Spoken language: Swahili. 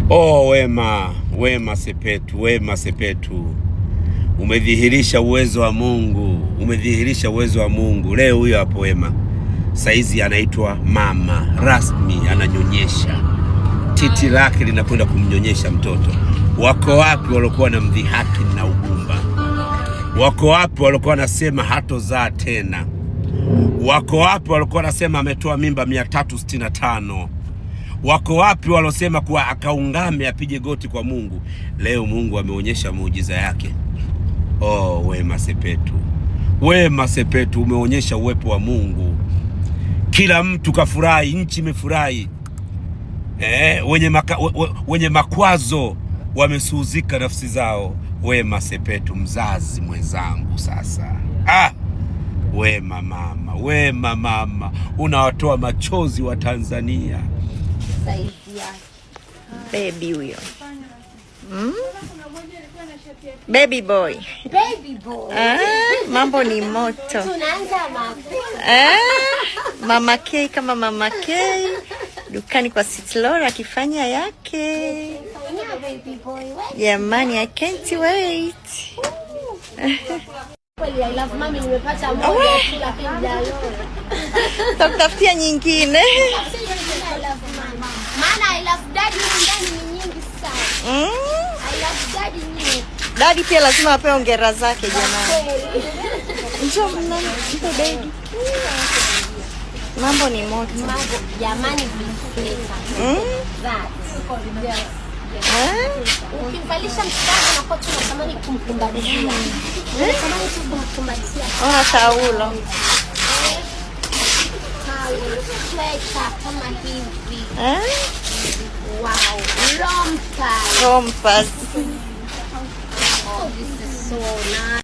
Oh, Wema, Wema Sepetu, Wema Sepetu, umedhihirisha uwezo wa Mungu, umedhihirisha uwezo wa Mungu. Leo huyo hapo Wema saizi anaitwa mama rasmi, ananyonyesha, titi lake linakwenda kumnyonyesha mtoto. Wako wapi waliokuwa na mdhihaki na ugumba? Wako wapi waliokuwa wanasema hatozaa tena? Wako wapi waliokuwa wanasema ametoa mimba 365? Wako wapi walosema kuwa akaungame apige goti kwa Mungu? Leo Mungu ameonyesha muujiza yake. Oh, Wema Sepetu, Wema Sepetu, umeonyesha uwepo wa Mungu. Kila mtu kafurahi, nchi imefurahi. Wenye makwazo wamesuhuzika nafsi zao. Wema Sepetu, mzazi mwenzangu, sasa ah! Wema mama, Wema mama, unawatoa machozi wa Tanzania. Saizi yake. Baby huyo. Baby boy. Baby boy. Ah, mambo ni moto. Tunaanza mapema. Ah, Mama K kama Mama K dukani kwa Sitlora akifanya yake. Fanya baby boy wewe. Jamani, I can't wait. Kweli I love mommy, nimepata moja tu lakini jalo. Takutafutia nyingine. I love mommy. Maana I love daddy humu ndani ni nyingi sana. I love daddy nyingi. Daddy pia lazima apewe hongera zake jamani. Kweli. Njoo mpe baby. Mambo ni moto. Mambo jamani, visweta. That. Yes. Ah? Ukimvalisha mtoto unakuwa tu unatamani kumkumbatia. Unatamani tu kumkumbatia. Ona taulo. Towel, sweater kama hivi. Eh? Wow. Romper. Rompers. Oh, this is so nice.